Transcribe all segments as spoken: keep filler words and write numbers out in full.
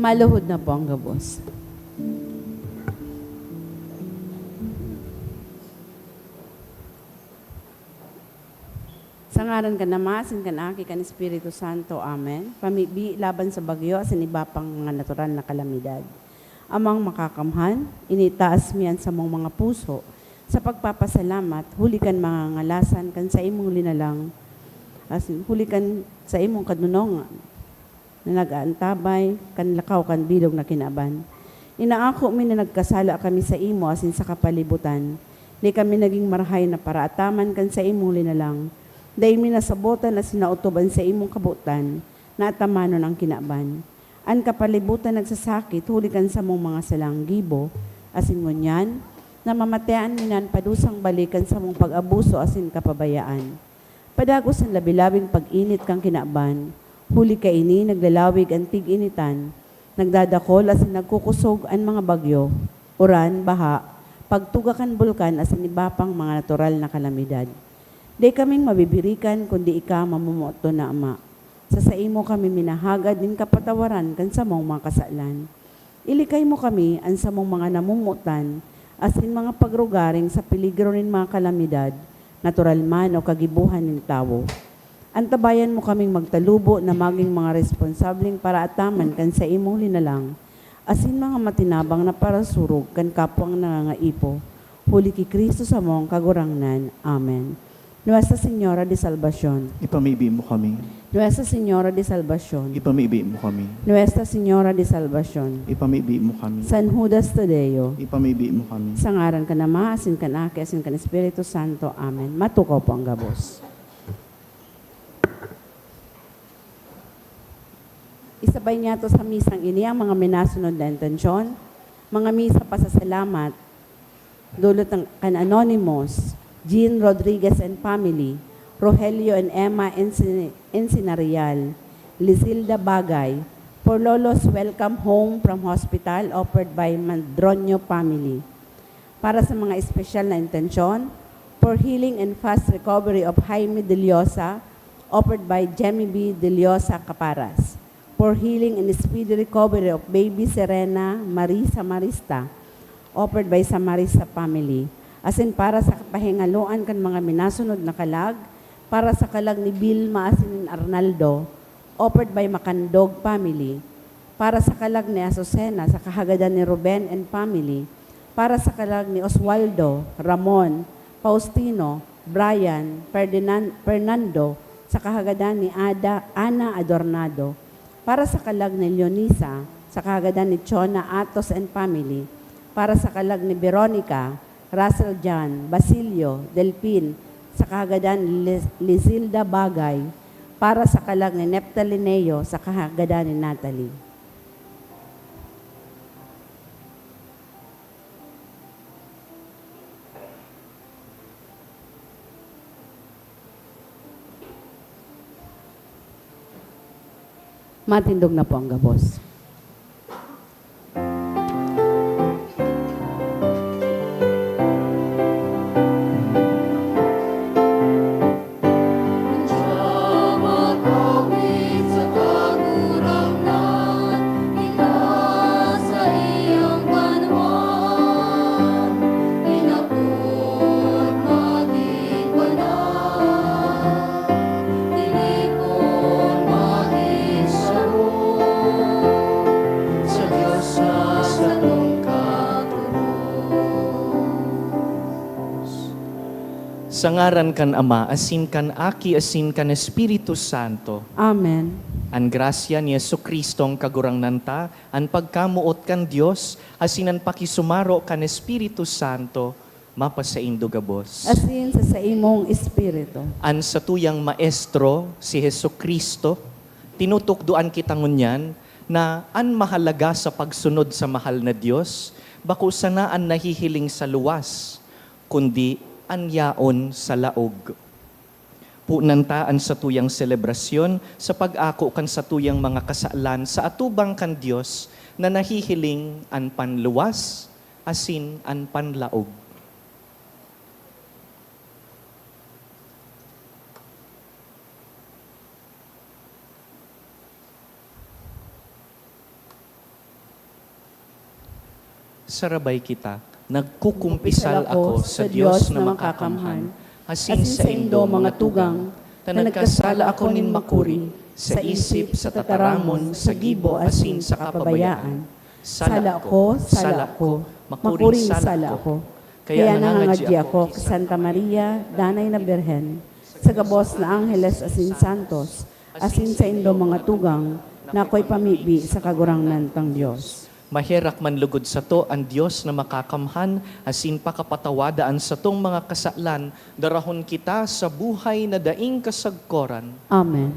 Maluhod na po ang gabos. Sa ngaran kan Ama, asin kan Aki, kan Espiritu Santo. Amen. Pamibi laban sa bagyo asin iba pang mga natural na kalamidad. Amang Makakamhan, initaas mi an samong mga puso sa pagpapasalamat huli kan mga ngalasan kan saimong linalang, asin huli kan saimong kadonongan na nag-aantabay kan lakaw kan bilog na kinaban. Inaako mi na nagkasala kami saimo asin sa kapalibutan. Di kami nagin marahay na paraataman kan saimong linalang. Dai mi nasabotan asin naotob an saimong kabotan na atamanon an kinaban. An kapalibutan nagsasakit huli kan samong mga salang gibo, asin ngunyan, namamatean mi na an padusang balik kan samong pag-abuso asin kapabayaan. Padagos an labi-labing pag-init kan kinaban, huli kaini naglalawig an tig-initan, nagdadakol asin nagkukosog an mga bagyo, uran, baha, pagtuga kan bulkan asin iba pang mga natural na kalamidad. Dai kaming mabibirikan kundi ika, mamomoton na Ama. Sa saimo kami minahagad nin kapatawaran kan samong mga kasalan. Ilikay mo kami, an samong mga namomotan, asin mga pagrugaring sa peligro nin mga kalamidad, natural man o kagibohan nin tawo. Antabayan mo kaming magtalubo na magin mga responsableng paraataman kan saimong linalang, asin mga matinabang na parasurog kan kapwang nangangaipo, huli ki Cristo samong Kagurangnan. Amen. Nuestra Señora de Salvacion. Ipamibi mo kami. Nuestra Señora de Salvacion. Ipamibi mo kami. Nuestra Señora de Salvacion. Ipamibi mo kami. San Judas Tadeo. Ipamibi mo kami. Sa ngaran kan Ama, asin kan Aki, asin kan Espiritu Santo. Amen. Matukaw po ang gabos. Isabay niyato sa misang ini ang mga minasunod na intensyon, mga misa pasasalamat, dulot ng, kan Anonymous, Jean Rodriguez and family, Rogelio and Emma Enci-, Encinarial, Lizilda Bagay, for Lolo's welcome home from hospital offered by Mandronio family. Para sa mga espesyal na intensyon, for healing and fast recovery of Jaime Deliosa, offered by Jemmy B. Deliosa Caparas. For healing and speedy recovery of baby Serena Marie Samarista, offered by Samarista family. Asin para sa kapahingaloan kan mga minasunod na kalag, para sa kalag ni Vilma asin nin Arnaldo, offered by Macandog family, para sa kalag ni Azucena sa kahagadan ni Ruben and family, para sa kalag ni Oswaldo, Ramon, Faustino, Brian, Ferdinand, Fernando, sa kahagadan ni Ada, Ana Adornado, para sa kalag ni Leonisa, sa kahagadan ni Chona Atos and family, para sa kalag ni Veronica, Russell John, Basilio, Delfin, sa kahagadan ni Liz-, Lizilda Bagay, para sa kalag ni Neptalineo, sa kahagadan ni Natalie. Matindog na po ang gabos. Sa ngaran kan Ama, asin kan Aki, asin kan Espiritu Santo. Amen. An grasya ni Jesu-Cristong Kagurangnan ta, an pagkamoot kan Dios, asin an pakisumaro kan Espiritu Santo, mapasaindo gabos. Asin sa saimong espiritu. An satuyang Maestro, si Jesu-Cristo, tinutukdoan kita ngunyan na an mahalaga sa pagsunod sa mahal na Dios, bako sana an nahihiling sa luwas, kundi an yaon sa laog. Punan ta an satuyang selebrasyon sa pag-ako kan satuyang mga kasalan sa atubang kan Dios na nahihiling an panluwas asin an panlaog. Sarabay kita. Nagkukumpisal ako sa Dios na makakamhan, asin saindo, mga tugang, ta nagkasala ako nin makuri sa isip, sa tataramon, sa gibo, asin sa kapabayaan. Sala ko, sala ko, makuring sala ko. Kaya nangangadyi ako ki Santa Maria, Danay na Birhen, sa gabos na angheles asin santos, asin saindo, mga tugang, na akoy pamibi sa Kagurangnan tang Dios. Maherak man lugod sato an Dios na makakamhan, asin pakapatawada an satong mga kasalan, darahon kita sa buhay na daing kasagkoran. Amen.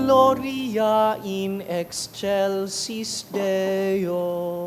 Gloria in excelsis Deo.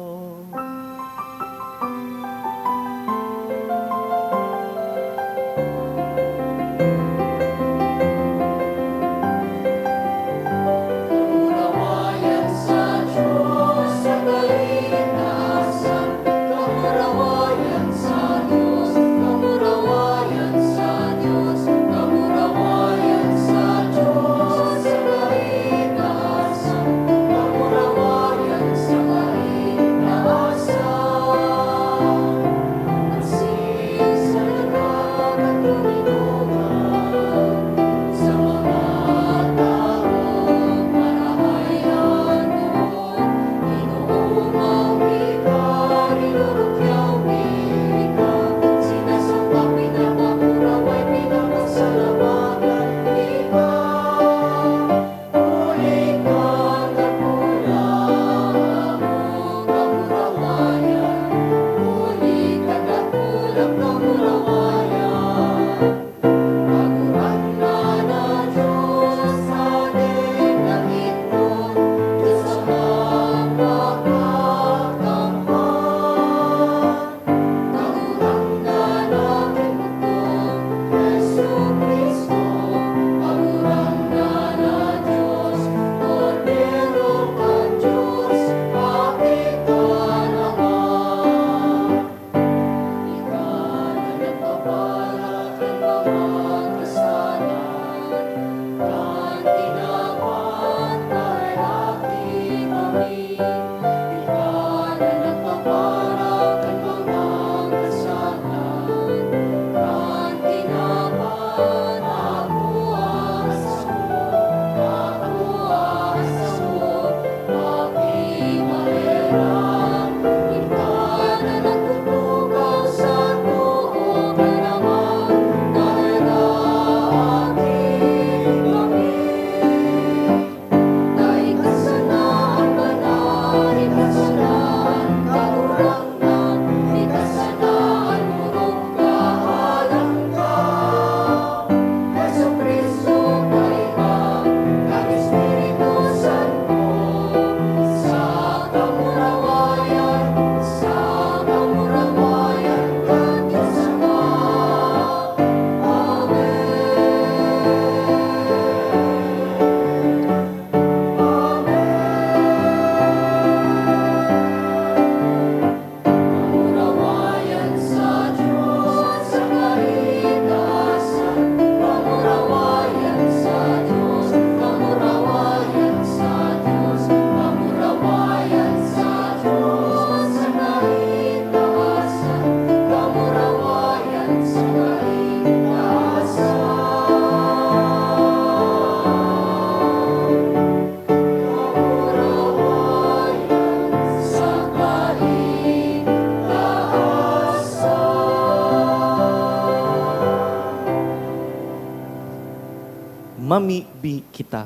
Mamibi kita.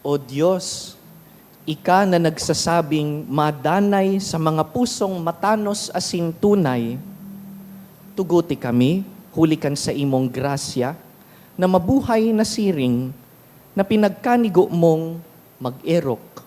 O Dios, ika na nagsasabing madanay sa mga pusong matanos asin tunay, tuguti kami, huli kan saimong grasya, na mabuhay na siring na pinagkanigo mong mag-erok.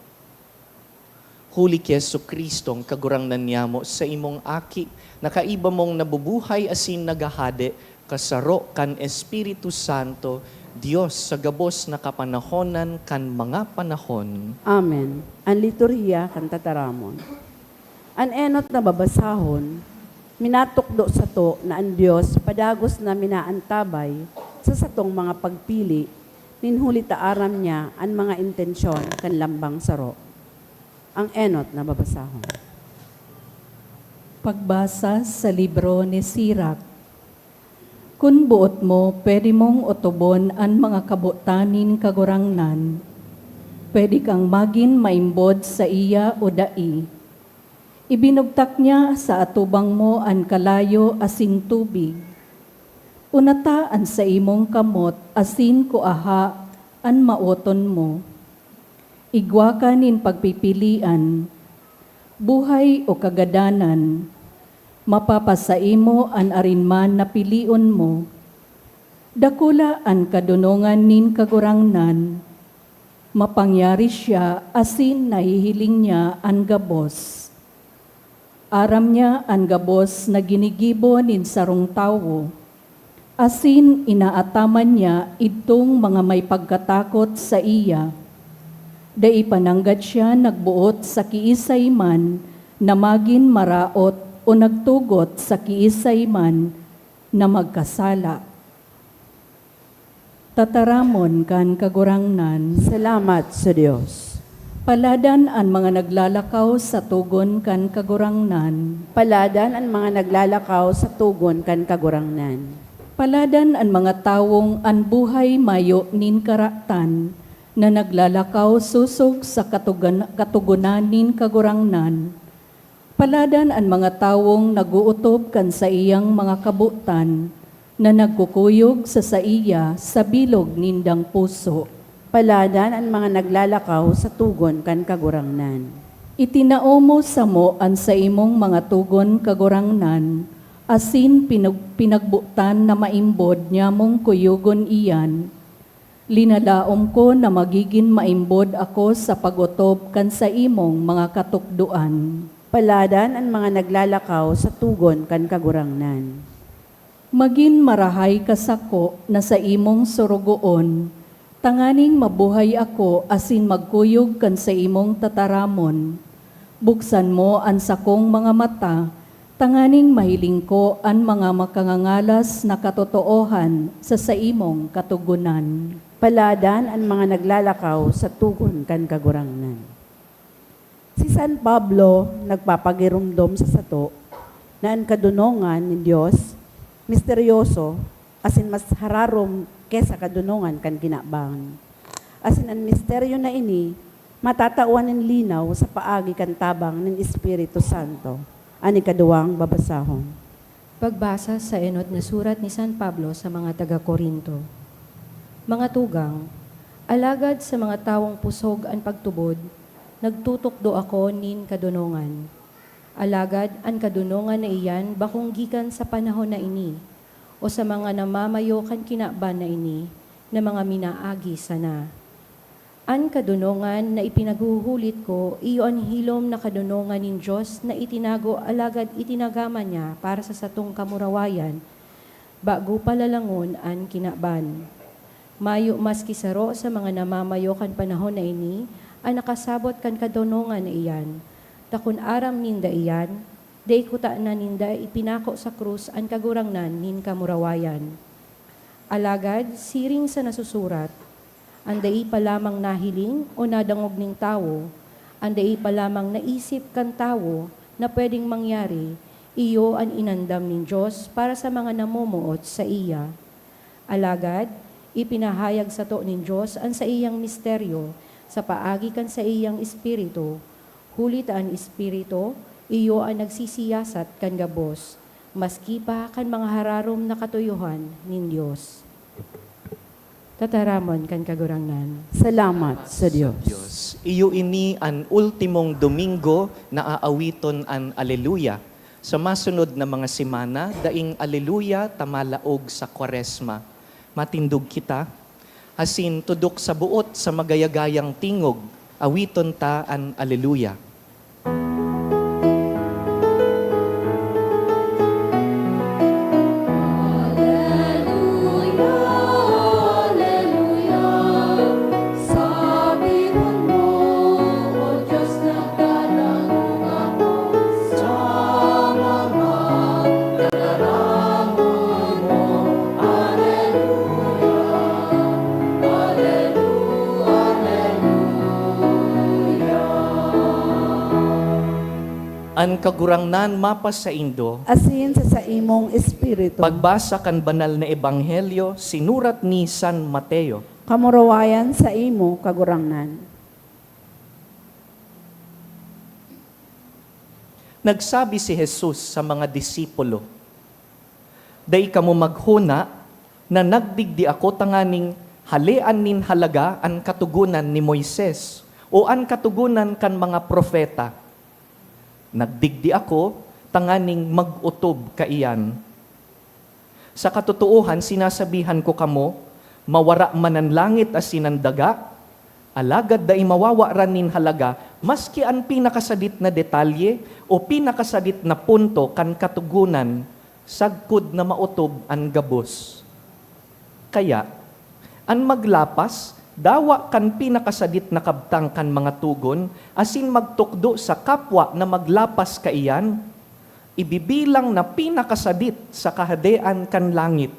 Huli ki Jesu-Cristo, an Kagurangnan niyamo, saimong Aki, na kaiba mong nabubuhay asin naghahade, kasaro kan Espiritu Santo, Dios sa gabos na kapanahonan kan mga panahon. Amen. An liturhiya kan tataramon. An enot na babasahon, minatukdo sato na an Dios padagos na minaantabay sa satong mga pagpili, nin huli ta aram niya an mga intensyon kan lambang saro. An enot na babasahon. Pagbasa sa libro ni Sirak. Kun boot mo, pwede mong otobon an mga kabotan nin Kagurangnan. Pwede kang magin maimbod saiya o dai. Ibinugtak niya sa atubang mo an kalayo asin tubig. Unata an saimong kamot asin kuaha an maoton mo. Igwa ka nin pagpipilian, buhay o kagadanan. Mapapasaimo an arin man na pilion mo. Dakula an kadonongan nin Kagurangnan. Mapangyari siya asin nahihiling niya an gabos. Aram niya an gabos na ginigibo nin sarong tawo, asin inaataman niya idtong mga may pagkatakot saiya. Dai pa nanggad siya nagboot sa kiisay man na magin maraot o nagtugot sa kiisay man na magkasala. Tataramon kan Kagurangnan. Salamat sa Dios. Paladan an mga naglalakaw sa togon kan Kagurangnan. Paladan an mga naglalakaw sa togon kan Kagurangnan. Paladan an mga tawong an buhay mayo nin karatan, na naglalakaw sosog sa katugan-, katogonan nin Kagurangnan. Paladan an mga tawong nag-ootob kan saiyang mga kabotan, na nagkukuyog sa saiya sa bilog nindang puso. Paladan an mga naglalakaw sa togon kan Kagurangnan. Itinao mo samo an saimong mga togon, Kagurangnan, asin pinag-, pinagbotan na maimbod nyamong kuyogon iyan. Linalaom ko na magigin maimbod ako sa pag-otob kan saimong mga katukdoan. Paladan an mga naglalakaw sa togon kan Kagurangnan. Magin marahay ka sako na saimong sorogoon, tanganing mabuhay ako asin magkuyog kan saimong tataramon. Buksan mo an sakong mga mata, tanganing mahiling ko an mga makangangalas na katotoohan sa saimong Katogonan. Paladan an mga naglalakaw sa togon kan Kagurangnan. Si San Pablo nagpapagiromdom sa sato na an kadonongan nin Dios misteryoso asin mas hararom ki sa kadonongan kan kinaban. Asin an misteryo na ini matatawan nin linaw sa paagi kan tabang nin Espiritu Santo. An ikaduwang babasahon. Pagbasa sa enot na surat ni San Pablo sa mga taga Corinto. Mga tugang, alagad sa mga tawong pusog an pagtubod, nagtutukdo ako nin kadonongan. Alagad an kadonongan na iyan bakong gikan sa panahon na ini, o sa mga namamayo kan kinaban na ini, na mga minaagi sana. An kadonongan na ipinaghuhulit ko iyo an hilom na kadonongan nin Dios na itinago alagad itinagama niya para sa satong kamurawayan, bago pa lalangon an kinaban. Mayo maski saro sa mga namamayo kan panahon na ini an nakasabot kan kadonongan na iyan, ta kun aram ninda iyan, dai kutana ninda ipinako sa krus an Kagurangnan nin kamurawayan. Alagad, siring sa nasusurat, "An dai pa lamang nahiling o nadangog nin tawo, an dai pa lamang naisip kan tawo na pwedeng mangyari, iyo an inandam nin Dios para sa mga namomoot saiya." Alagad, ipinahayag sato nin Dios an saiyang misteryo sa paagi kan saiyang Espiritu, huli ta an Espiritu iyo an nagsisiyasat kan gabos, maski pa kan mga hararom na katuyohan nin Dios. Tataramon kan Kagurangnan. Salamat sa Dios. Dios. Iyo ini an ultimong Domingo na aawiton an Aleluya. Sa masunod na mga semana, daing Aleluya ta malaog sa Kwaresma. Matindog kita, asin tudok sa buot sa magayagayang tingog, awiton ta an Aleluya. An Kagurangnan mapasaindo. Asin sa saimong espiritu. Pagbasa kan Banal na Ebanghelyo sinurat ni San Mateo. Kamurawayan saimo, Kagurangnan. Nagsabi si Jesus sa mga disipulo, "Dai kamo maghona na nagdigdi ako tanganing halean nin halaga an Katogonan ni Moises o an Katogonan kan mga propeta. Nagdigdi ako tanganing mag-otob kaiyan. Sa katotoohan, sinasabihan ko kamo, mawara man an langit asin an daga, alagad dai mawawaran nin halaga maski an pinakasadit na detalye o pinakasadit na punto kan Katogonan, sagkod na maotob an gabos. Kaya, an maglapas, dawa kan pinakasadit na kabtang kan mga togon, asin magtukdo sa kapwa na maglapas kaiyan, ibibilang na pinakasadit sa Kahadean kan langit.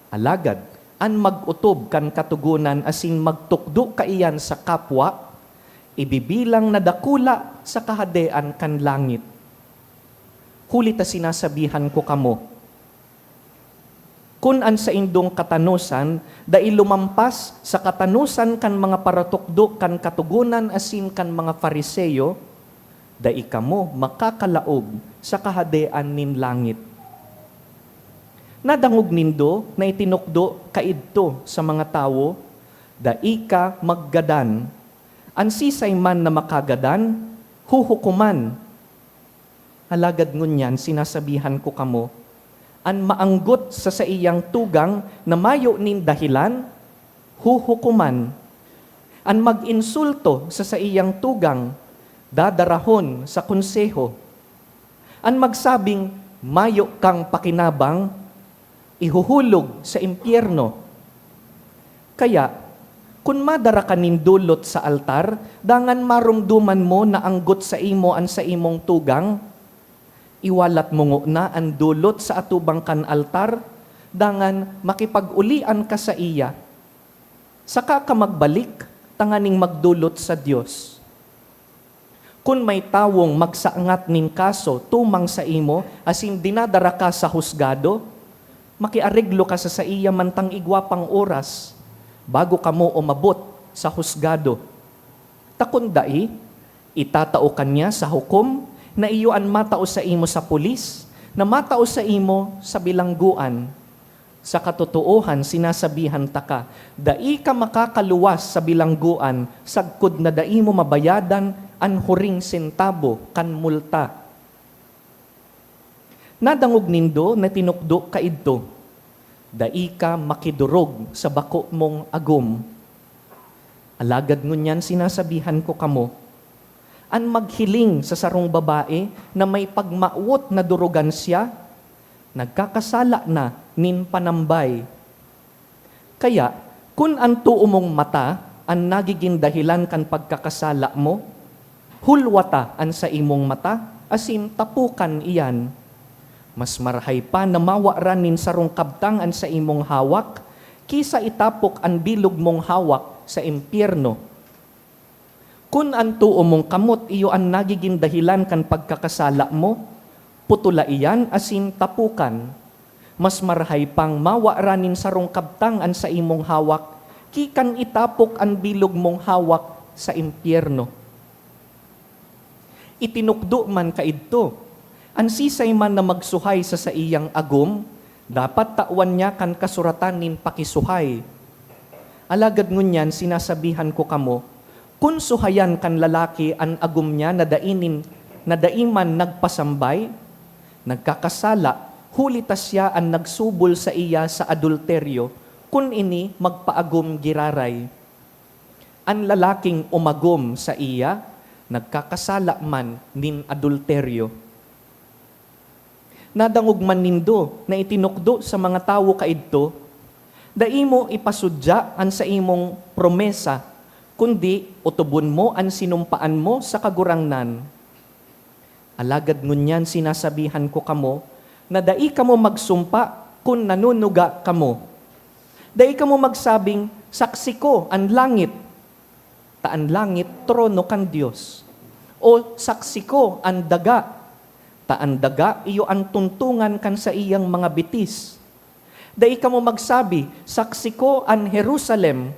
Alagad, an mag-otob kan Katogonan asin magtukdo kaiyan sa kapwa, ibibilang na dakula sa Kahadean kan langit. Huli ta sinasabihan ko kamo, kun an saindong katanosan dai lumampas sa katanosan kan mga paratukdo kan Katogonan asin kan mga Fariseo, dai kamo makakalaog sa Kahadean nin langit. Nadangog nindo na itinukdo kaidto sa mga tawo, 'Dai ka maggadan. An siisay man na makagadan, huhukoman.' Alagad ngunyan sinasabihan ko kamo, an maanggot sa saiyang tugang na mayo nin dahelan, huhukoman. An mag-insulto sa saiyang tugang, dadarahon sa Konseho. An magsabing, "Mayo kang pakinabang," ihuhulog sa impyerno. Kaya, kun madara ka nin dolot sa altar, dangan maromdoman mo na anggot saimo an saimong tugang, iwalat mo ngona an dolot sa atubang kan altar, dangan makipag-ulian ka saiya. Saka ka magbalik tanganing magdolot sa Dios. Kun may tawong magsangat nin kaso tumang saimo asin dinadara ka sa husgado, makiareglo ka sa saiya mantang igwa pang oras, bago kamo umabot sa husgado. Ta kun dai, itatao ka niya sa hukom na iyo an matao saimo sa pulis, na matao saimo sa bilanggoan. Sa katotoohan, sinasabihan taka, dai ka makakaluwas sa bilanggoan sagkod na dai mo mabayadan an huring sentabo kan multa. Nadangog nindo na tinukdo kaidto, "Dai ka makidorog sa bako mong agom." Alagad ngunyan sinasabihan ko kamo, an maghiling sa sarong babae na may pagmawot na dorogan siya, nagkakasala na nin panambay. Kaya, kun an too mong mata an nagigin dahelan kan pagkakasala mo, hulwata an saimong mata asin tapokan iyan. Mas marahay pa na mawaran nin sarong kabtang an saimong hawak ki sa itapok an bilog mong hawak sa impyerno. Kun an too mong kamot iyo an nagigin dahelan kan pagkakasala mo, putola iyan asin tapokan. Mas marahay pang mawaran nin sarong kabtang an saimong hawak ki kan itapok an bilog mong hawak sa impyerno. Itinukdo man kaidto, An siisay man na magsuhay sa saiyang agom, dapat tawan niya kan kasuratan nin pakisuhay. Alagad ngunyan sinasabihan ko kamo, kun suhayan kan lalaki an agom niya na dai nin, na dai man nagpasambay, nagkakasala, huli ta siya an nagsubol saiya sa adulteryo, kun ini magpaagom giraray. An lalaking umagom saiya, nagkakasala man nin adulteryo. Nadangog man nindo na itinukdo sa mga tawo kaidto, "Dai mo ipasudya an saimong promesa, kundi otobon mo an sinumpaan mo sa Kagurangnan." Alagad ngunyan sinasabihan ko kamo na dai kamo magsumpa kun nanunuga kamo. Dai kamo magsabing, "Saksi ko an langit," ta an langit trono kan Dios. O, "Saksi ko an daga," ta an daga iyo an tuntongan kan saiyang mga bitis. Dai kamo magsabi, "Saksi ko an Jerusalem,"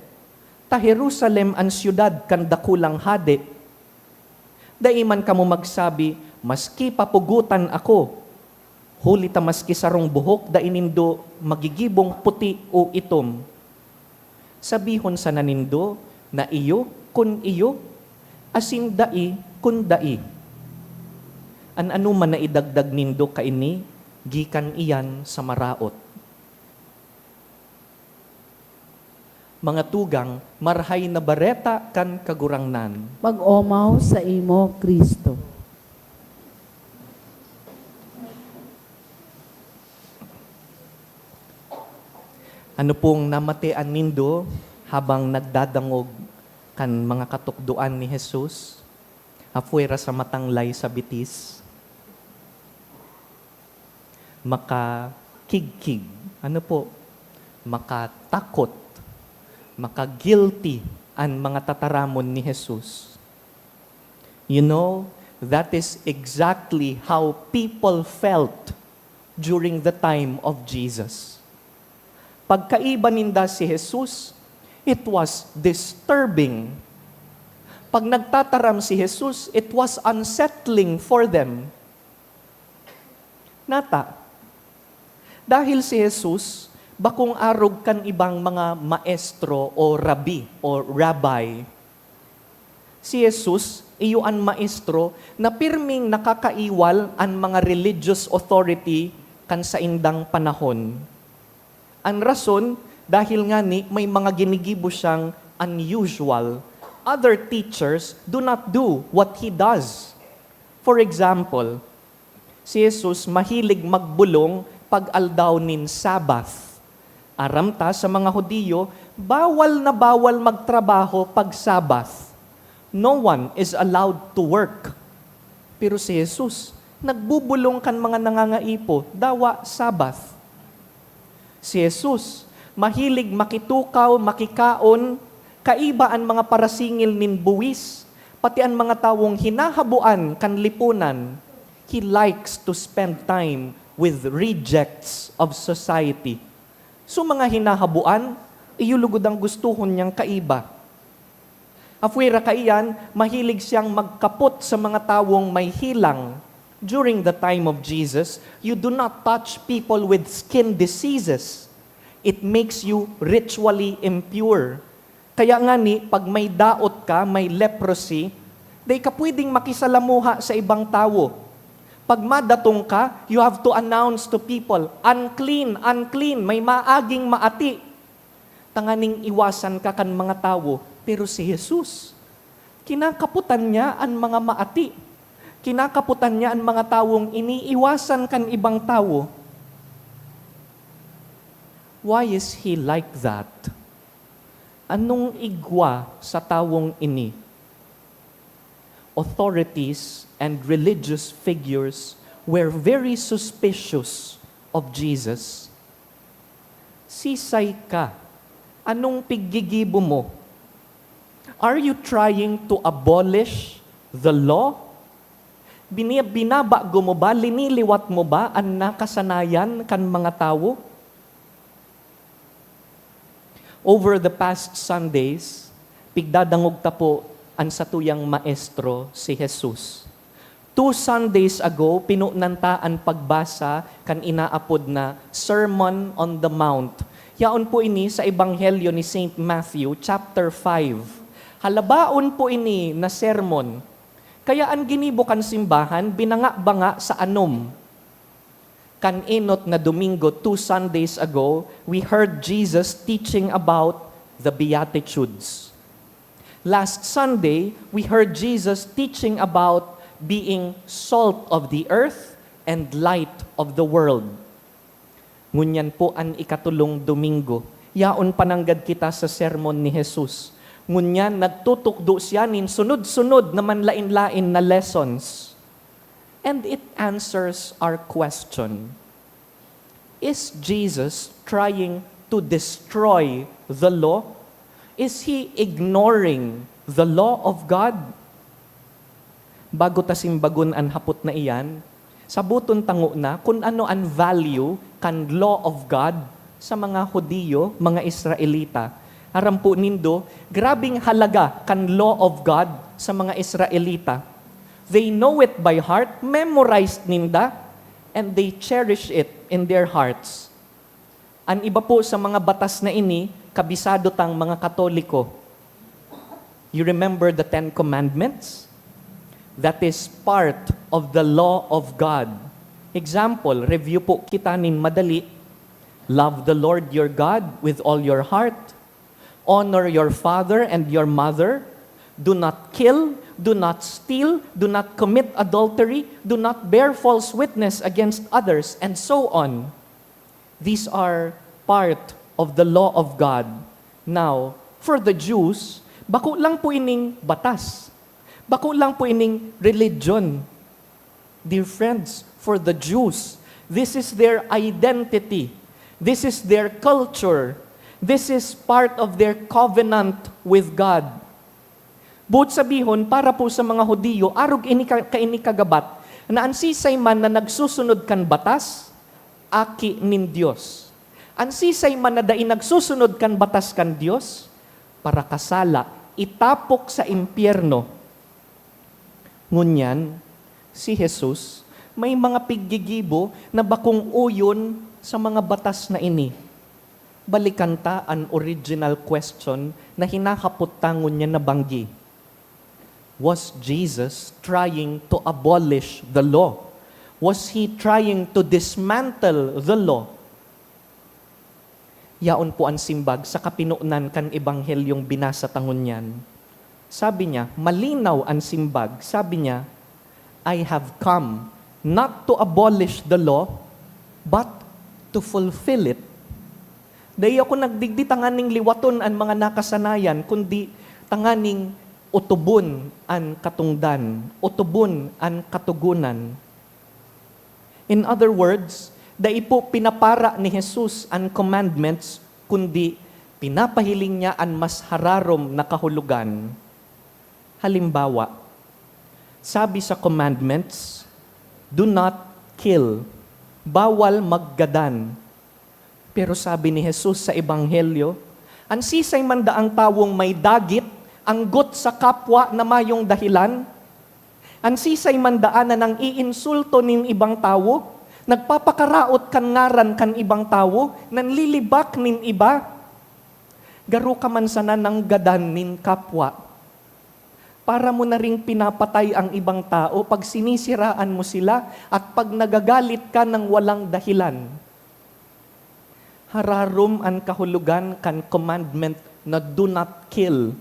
ta Jerusalem an siyudad kan dakulang hade. Dai man kamo magsabi, "Maski papugotan ako," huli ta maski sarong buhok dai nindo magigibong puti o itom. Sabihon sana nindo na iyo kun iyo, asin dai kun dai. An anoman na idagdag nindo kaini, gikan iyan sa maraot. Mga tugang, Marahay na Bareta kan Kagurangnan. Mag-omaw saimo, Cristo. Ano pong namatian nindo habang nagdadangog kan mga katukdoan ni Jesus, apwera sa matanglay sa bitis? Makakigkig, ano po, makatakot, maka-guilty an mga tataramon ni Jesus. You know, that is exactly how people felt during the time of Jesus. Pagkaiba ninda si Jesus, it was disturbing. Pag nagtataram si Jesus, it was unsettling for them. Nata, dahil si Jesus bakong arog kan ibang mga maestro o rabi o rabbi. Si Jesus iyo an maestro na pirming nakakaiwal an mga religious authority kan saindang panahon. An rason, dahil ngani may mga ginigibo siyang unusual. Other teachers do not do what he does. For example, si Jesus mahilig magbolong pag aldaw nin Sabbath. Aram ta, sa mga Judio, bawal na bawal magtrabaho pag Sabbath. No one is allowed to work. Pero si Jesus, nagbobolong kan mga nangangaipo, dawa Sabbath. Si Jesus, mahilig makitukaw, makikaon, kaiba an mga parasingil nin buwis, pati an mga tawong hinahaboan kan lipunan. He likes to spend time with rejects of society. So, mga hinahaboan, iyo lugod ang gustohon niyang kaiba. Apwera kaiyan, mahilig siyang magkapot sa mga tawong may helang. During the time of Jesus, you do not touch people with skin diseases. It makes you ritually impure. Kaya ngani, pag may daot ka, may leprosy, dai ka pwedeng makisalamuha sa ibang tawo. Pag madatong ka, you have to announce to people, "Unclean, unclean, may maaging maati." Tanganing iwasan ka kan mga tawo, pero si Jesus, kinakaputan niya an mga maati. Kinakaputan niya an mga tawong iniiwasan kan ibang tawo. Why is he like that? Anong igwa sa tawong ini? Authorities and religious figures were very suspicious of Jesus. Sisay ka? Anong piggigibo mo? Are you trying to abolish the law? Bini-, binabago mo ba, liniliwat mo ba an nakasanayan kan mga tawo? Over the past Sundays, pigdadangog ta po an satuyang Maestro, si Jesus. Two Sundays ago, pinunan ta an pagbasa kan inaapod na Sermon on the Mount. Yaon po ini sa Ebanghelyo ni Saint Matthew, chapter five. Halabaon po ini na sermon. Kaya an ginibo kan simbahan, binanga-banga sa anom. Kan enot na Domingo, two Sundays ago, we heard Jesus teaching about the Beatitudes. Last Sunday, we heard Jesus teaching about being salt of the earth and light of the world. Ngunyan po an ikatulong Domingo. Yaon pa nanggad kita sa sermon ni Jesus. Ngunyan, nagtutukdo siya nin sunod-sunod na manlain-lain na lessons. And it answers our question, is Jesus trying to destroy the law? Is he ignoring the law of God? Bago ta simbagon an hapot na iyan, saboton ta ngona kun ano an value kan law of God sa mga Judio, mga Israelita. Aram po nindo, grabing halaga kan law of God sa mga Israelita. They know it by heart, memorized ninda, and they cherish it in their hearts. An iba po sa mga batas na ini, kabisado tang mga Katoliko. You remember the Ten Commandments? That is part of the law of God. Example, review po kita nin madali. Love the Lord your God with all your heart. Honor your father and your mother. Do not kill, do not steal, do not commit adultery, do not bear false witness against others, and so on. These are part of the law of God. Now, for the Jews, bako lang po ining batas. Bako lang po ining religion. Dear friends, for the Jews, this is their identity. This is their culture. This is part of their covenant with God. Buot sabihon, para po sa mga Judio, arog ini ka-, kaini kagabat na an sisay man na nagsusunod kan batas, aki nin Dios. An sisay man na dai nagsusunod kan batas kan Dios, parakasala, itapok sa impyerno. Ngunyan, si Jesus may mga piggigibo na bakong oyon sa mga batas na ini. Balikan ta an original question na hinahapot ta ngunyan na banggi. Was Jesus trying to abolish the law? Was he trying to dismantle the law? Yaon po an simbag sa kapinonan kan ebanghelyong binasa ta ngunyan. Sabi niya, malinaw an simbag. Sabi niya, "I have come not to abolish the law, but to fulfill it." Dai ako nagdigdi tanganing liwaton an mga nakasanayan, kundi tanganing otobon an katongdan, otobon an katogonan. In other words, dai po pinapara ni Jesus an commandments, kundi pinapahiling niya an mas hararom na kahulogan. Halimbawa, sabi sa commandments, "Do not kill." Bawal maggadan. Pero sabi ni Jesus sa Ebanghelyo, "An sisay man daang tawong may dagit, anggot sa kapwa na mayong dahilan, an sisay man daan na nang-iinsulto nin ibang tawo, nagpapakaraot kan ngaran kan ibang tawo, nanlilibak nin iba, garo ka man sana nang gadan nin kapwa." Para mo na ring pinapatay ang ibang tao pag sinisiraan mo sila at pag nagagalit ka nang walang dahilan. Hararom an kahulogan kan commandment na do not kill.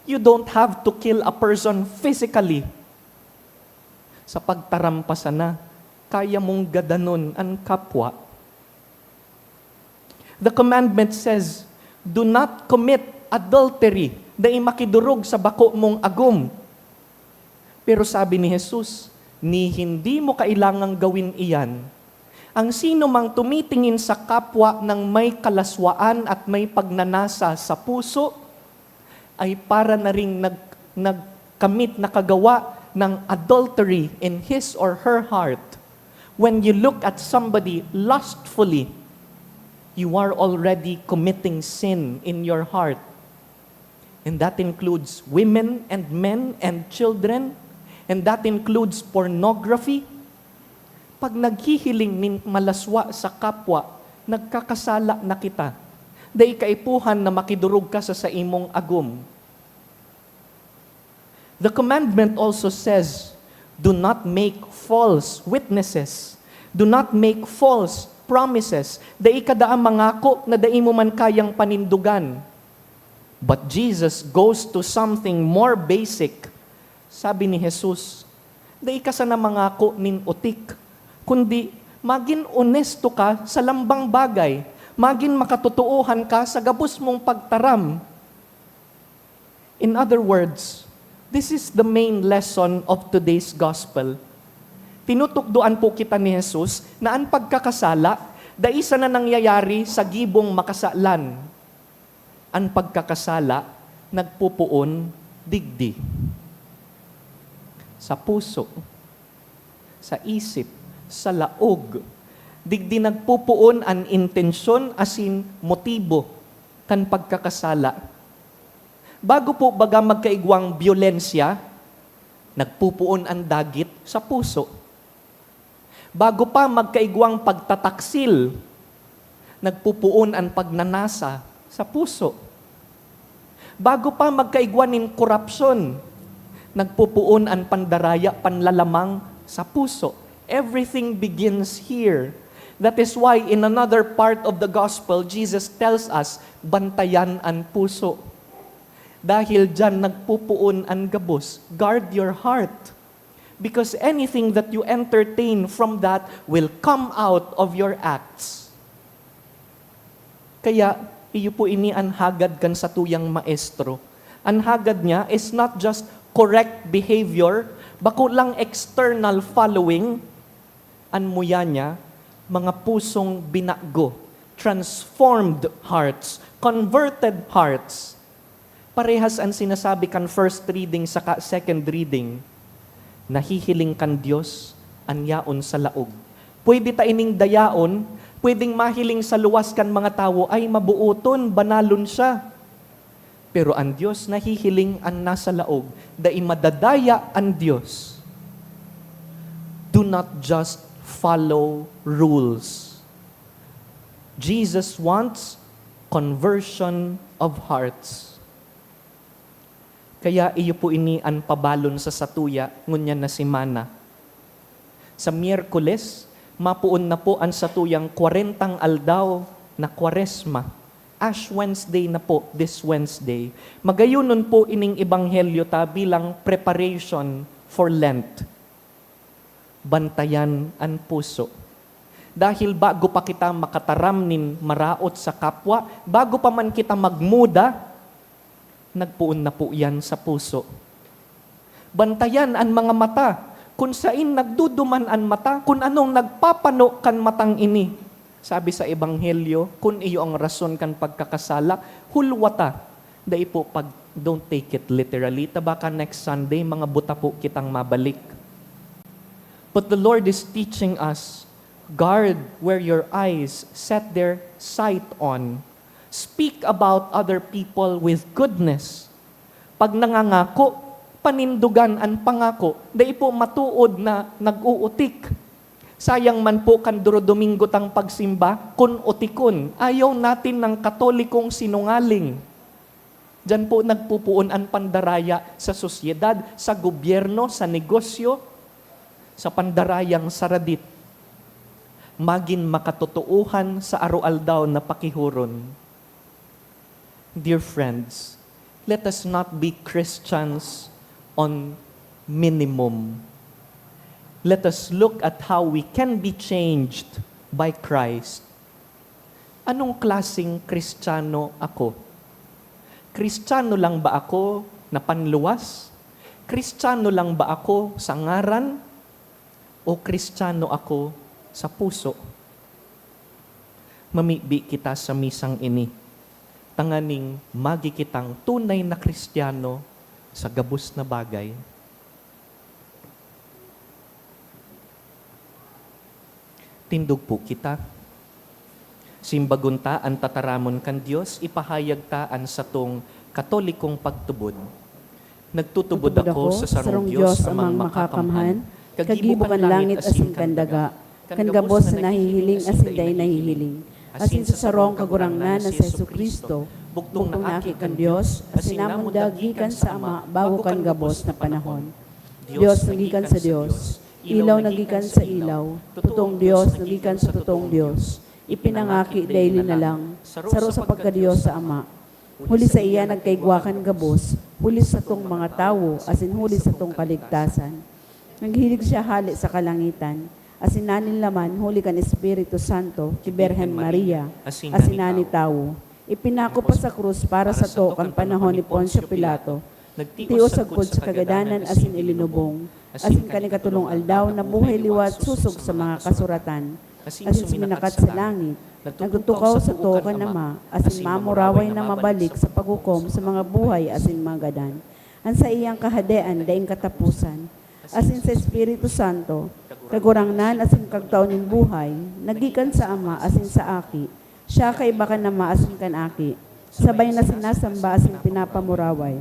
You don't have to kill a person physically. Sa pagtaram pa sana, kaya mong gadanon an kapwa. The commandment says, "Do not commit adultery." Dai makidorog sa bako mong agom. Pero sabi ni Jesus, "Ni hindi mo kailangang gawin iyan. Ang sino mang tumitingin sa kapwa nang may kalaswaan at may pagnanasa sa puso, ay para na ring nag-, nagkamit, nakagawa ng adultery in his or her heart." When you look at somebody lustfully, you are already committing sin in your heart. And that includes women and men and children. And that includes pornography. Pag naghihiling nin malaswa sa kapwa, nagkakasala na kita. Dai kaipuhan na makidurog ka sa saimong agom. The commandment also says, "Do not make false witnesses. Do not make false promises." Dai ka daa mangako na dai mo man kayang panindogan. But Jesus goes to something more basic. Sabi ni Jesus, "Dai ka sana mangako nin otik, kundi magin onesto ka sa lambang bagay, magin makatotoohan ka sa gabos mong pagtaram." In other words, this is the main lesson of today's gospel. Tinutukdoan po kita ni Jesus na an pagkakasala dai sana nangyayari sa gibong makasalan. An pagkakasala nagpopoon digdi, sa puso, sa isip, sa laog. Digdi nagpopoon an intensyon asin motibo kan pagkakasala. Bago po baga magkaigwang byolensya, nagpopoon an dagit sa puso. Bago pa magkaigwang pagtataksil, nagpopoon an pagnanasa sa puso. Bago pa magkaigwa nin korapsyon, nagpopoon an pandaraya, panlalamang sa puso. Everything begins here. That is why in another part of the gospel, Jesus tells us, "Bantayan an puso." Dahil diyan nagpopoon an gabos. Guard your heart. Because anything that you entertain from that will come out of your acts. Kaya, iyo po ini an hagad kan satuyang maestro. An hagad niya is not just correct behavior, bako lang external following. An muya niya, mga pusong binago, transformed hearts, converted hearts. Parehas an sinasabi kan first reading saka second reading. Nahihiling kan Dios an yaon sa laog. Pwede ta ining dayaon, pwedeng mahiling sa luwas kan mga tawo, "Ay, mabooton, banalon siya." Pero an Dios nahihiling an nasa laog, dai madadaya an Dios. Do not just follow rules. Jesus wants conversion of hearts. Kaya iyo po ini an pabalon sa satuya ngunyan na semana. Sa Miyerkules, mapoon na po an satuyang kwarentang aldaw na Kwaresma. Ash Wednesday na po, this Wednesday. Magayonon po ining ebanghelyo ta bilang preparation for Lent. Bantayan an puso. Dahil bago pa kita makataram nin maraot sa kapwa, bago pa man kita magmuda, nagpoon na po yan sa puso. Bantayan an mga mata, kun sain nagduduman an mata, kun anong nagpapano kan matang ini. Sabi sa Ebanghelyo, kun iyo ang rason kan pagkakasala, hulwata. Dai po pag, don't take it literally. Ta baka next Sunday, mga buta po kitang mabalik. But the Lord is teaching us, guard where your eyes set their sight on. Speak about other people with goodness. Pag nangangako, panindogan an pangako. Dai po matuod na nag-uutik. Sayang man po kan Dorodomingo tang pagsimba kun utikon. Ayaw natin ng Katolikong sinungaling. Diyan po nagpupuon an pandaraya sa sosyedad, sa gobyerno, sa negosyo, sa pandarayang saradit. Magin makatotoohan sa aroaldaw na pakihuron. Dear friends, let us not be Christians on minimum. Let us look at how we can be changed by Christ. Anong klaseng Kristiyano ako? Kristiyano lang ba ako na panluwas? Kristiyano lang ba ako sa ngaran? O Kristiyano ako sa puso? Mamibi kita sa misang ini, tanganing magi kitang tunay na Kristiyano sa gabos na bagay. Tindog po kita. Simbagon ta an tataramon kan Dios, ipahayag ta an satong Katolikong pagtubod. Nagtutubod ako sa sarong Dios, Amang Makakamhan, kagibo kan langit asin kan daga, kan gabos na nahihiling asin dai nahihiling, asin sa sarong Kagurangnan na si Jesu-Cristo, bugtong na Aki kan Dios, asin namundag gikan sa Ama bago kan gabos na panahon. Dios na gikan sa Dios, ilaw na gikan sa ilaw, totoong Dios na gikan sa totoong Dios, ipinangaki daily na lang, saro sa pagka-Dios sa Ama. Huli saiya nagkaigwa kan gabos, huli satong mga tawo, asin huli satong kaligtasan. Naghilig siya hale sa kalangitan, asin naninlaman huli kan Espiritu Santo ki Birhen Maria, asin nani tawo. Ipinako pa sa krus para sato kan panahon ni Poncio Pilato. Nagtios sagkod sa kagadanan asin ilinubong, asin kan ikatolong aldaw nabuhay liwat sosog sa mga kasuratan, asin suminakat sa langit. Nagtutukaw sato kan Ama, asin mamuraway na mabalik sa paghukom sa mga buhay asin mga gadan. An saiyang Kahadean daing kataposan, asin sa Espiritu Santo, Kagurangnan asin Kagtao nin buhay, na gikan sa Ama asin sa Aki. Siya kaiba kan Ama asin kan Aki, sabay na sinasamba asin pinapamuraway.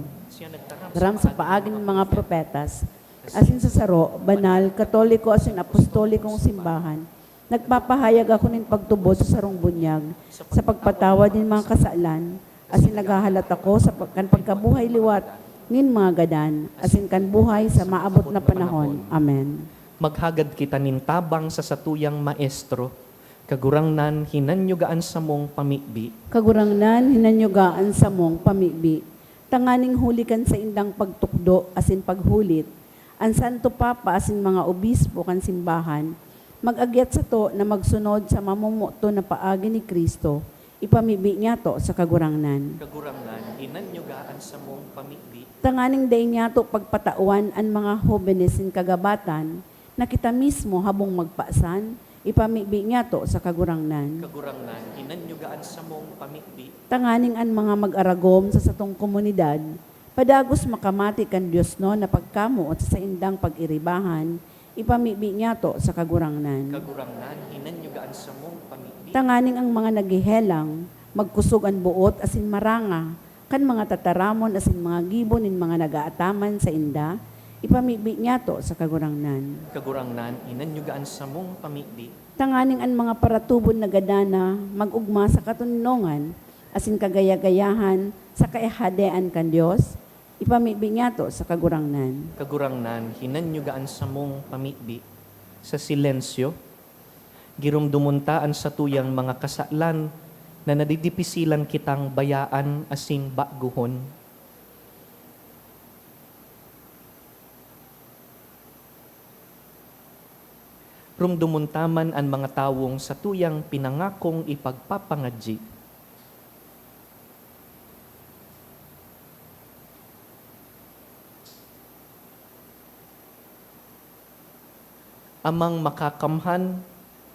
Taram sa paagi nin mga propetas, asin sa saro, banal, katoliko asin apostolikong simbahan, nagpapahayag ako nin pagtubod sa sarong bunyag, sa pagpatawad nin mga kasalan, asin naghahalat ako sa pag-, kan pagkabuhay liwat nin mga gadan, asin kan buhay sa maabot na panahon. Amen. Maghagad kita nin tabang sa satuyang Maestro. Kagurangnan, hinanyoga an samong pamibi. Kagurangnan, hinanyoga an samong pamibi. Tanganing huli kan saindang pagtukdo asin paghulit, an Santo Papa asin mga obispo kan simbahan mag-agyat sato na magsunod sa mamomoton na paagi ni Cristo, ipamibi niyato sa Kagurangnan. Kagurangnan, hinanyoga an samong pamibi. Tanganing dai niyato pagpatawan an mga hobenes nin kagabatan, na kita mismo habong magpasan, ipamibi niyato sa Kagurangnan. Kagurangnan, hinanyoga an samong pamibi. Tanganing an mga mag-aragom sa satong komunidad, padagos makamati kan diosnon na pagkamoot sa saindang pag-iribahan, ipamibi niyato sa Kagurangnan. Kagurangnan, hinanyoga an samong pamibi. Tanganing ang mga naghehelang, magkusog an boot asin maranga, kan mga tataramon asin mga gibo nin mga nag-aataman sainda, ipamibi niyato sa Kagurangnan. Kagurangnan, hinanyoga an samong pamibi. Tanganing an mga paratubod na gadana mag-ogma sa katoninongan asin kagaya-gayahan sa Kahadean kan Dios, ipamibi niyato sa Kagurangnan. Kagurangnan, hinanyoga an samong pamibi. Sa silensyo, giromdomon ta an satuyang mga kasalan na nadidipisilan kitang bayaan asin bagohon. Romdomon ta man an mga tawong satuyang pinangakong ipagpapangadyi. Amang Makakamhan,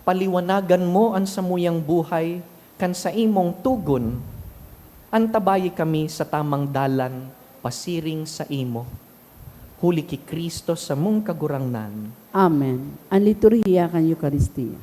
paliwanagan mo an samuyang buhay kan saimong togon. Antabayi kami sa tamang dalan pasiring saimo. Huli ki Cristo samong Kagurangnan. Amen. An liturhiya kan Eukaristia.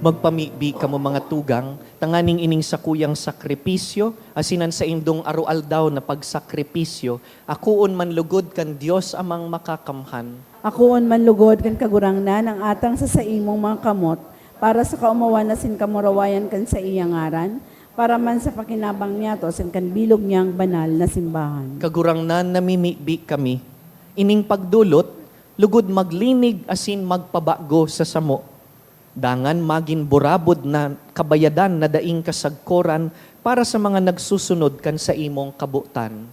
Magpamibi kamo, mga tugang, tanganing ining sakuyang sakripisyo, asin an saindong aroaldaw na pagsakripisyo, akoon man lugod kan Dios Amang Makakamhan. Akoon man lugod kan Kagurangnan an atang sa saimong mga kamot, para sa kaomawan asin kamurawayan kan saiyang ngaran, para man sa pakinabang niyato asin kan bilog niyang banal na simbahan. Kagurangnan, namimibi kami. Ining pagdolot, lugod maglinig asin magpabago sa samo. Dangan magin burabod na kabayadan na daing kasagkoran para sa mga nagsusunod kan saimong kabotan.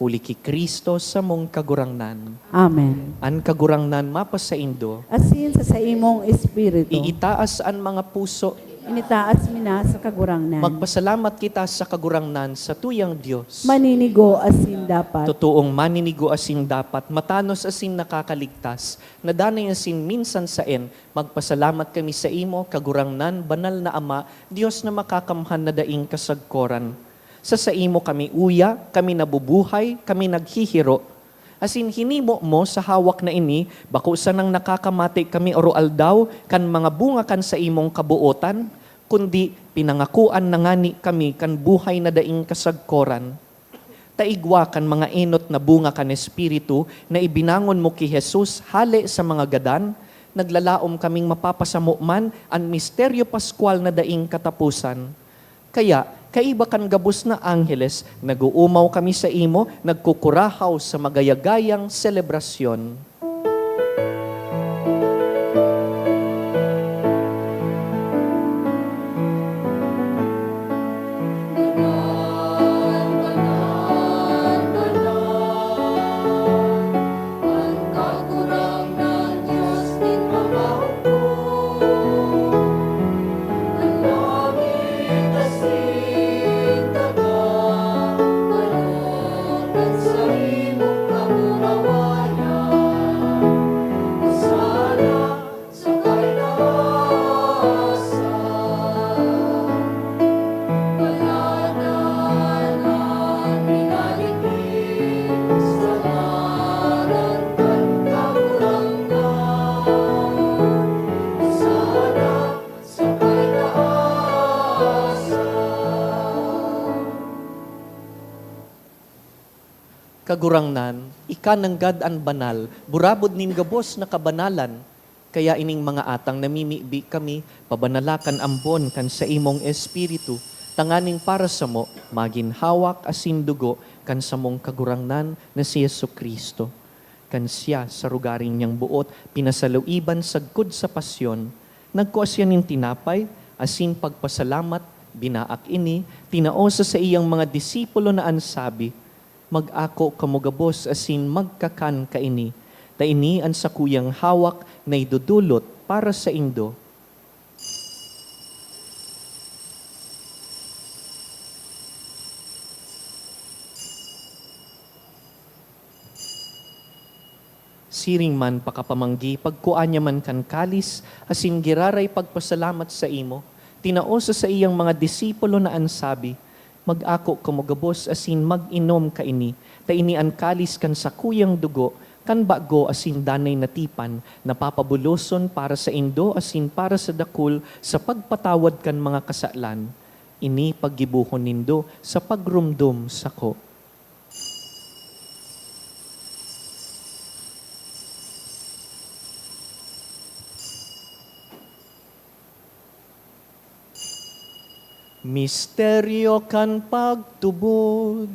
Huli ki Cristo samong Kagurangnan. Amen. An Kagurangnan mapasaindo. Asin sa saimong espiritu. Iitaas an mga puso. Initaas mi na sa Kagurangnan. Magpasalamat kita sa Kagurangnan sa tuyang Dios. Maninigo asin dapat. Totoong maninigo asin dapat, matanos asin nakakaligtas, na danay asin minsan saen, magpasalamat kami saimo, Kagurangnan, Banal na Ama, Dios na makakamhan na daing kasagkoran. Sa saimo kami uya, kami nabubuhay, kami naghihiro. Asin hinimo mo sa hawak na ini, bako sanang nakakamate kami aroaldaw kan mga bunga kan saimong kabootan, kundi pinangakoan na ngani kami kan buhay na daing kasagkoran. Ta igwa kan mga enot na bunga kan Espiritu na ibinangon mo ki Jesus hale sa mga gadan, naglalaom kaming mapapasamo man an misteryo paskwal na daing kataposan. Kaya, kaiba kan gabos na angheles, nag-oomaw kami saimo, nagkukurahaw sa magayagayang selebrasyon. Kagurangnan, ika nanggad an banal, burabod nin gabos na kabanalan. Kaya ining mga atang namimibi kami, pabanala kan ambon kan saimong Espiritu, tanganing para samo magin hawak asin dugo kan samong Kagurangnan na si Jesu-Cristo. Kan siya, sa rogaring niyang boot, pinasaluiban sagkod sa pasyon, nagkua siya nin tinapay, asin pagpasalamat, binaak ini, tinao sa saiyang mga disipulo na an sabi, "Mag-ako kamo gabos asin magkakan kaini, ta ini an sakuyang hawak na idodolot para saindo." Siring man pakapamanggi, pagkua niya man kan kalis, asin giraray pagpasalamat saimo, tinao sa saiyang mga disipulo na an sabi, "Mag-ako kamo gabos asin mag-inom kaini, ta ini an kalis kan sakuyang dugo, kan bago asin danay na tipan, na papabuloson para saindo asin para sa dakul sa pagpatawad kan mga kasalan. Ini paggibohon nindo sa pagromdom sako." Misteryo kan pagtubod.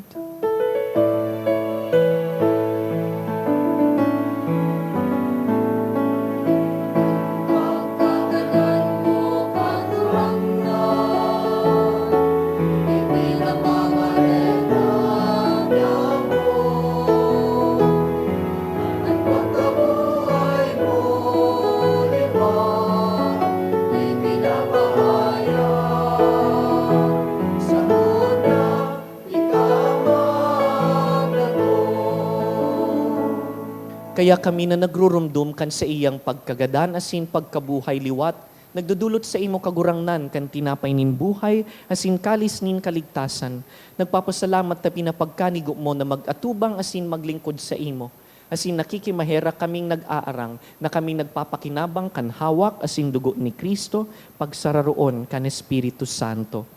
Kaya kami na nagruromdom kan saiyang pagkagadan asin pagkabuhay liwat, nagdodolot saimo, Kagurangnan, kan tinapay nin buhay asin kalis nin kaligtasan. Nagpapasalamat ta pinapagkanigo mo na mag-atubang asin maglingkod saimo. asin nakikimaherak kaming nag-aarang na kami nagpapakinabang kan hawak asin dugo ni Cristo, pagsararoon kan Espiritu Santo.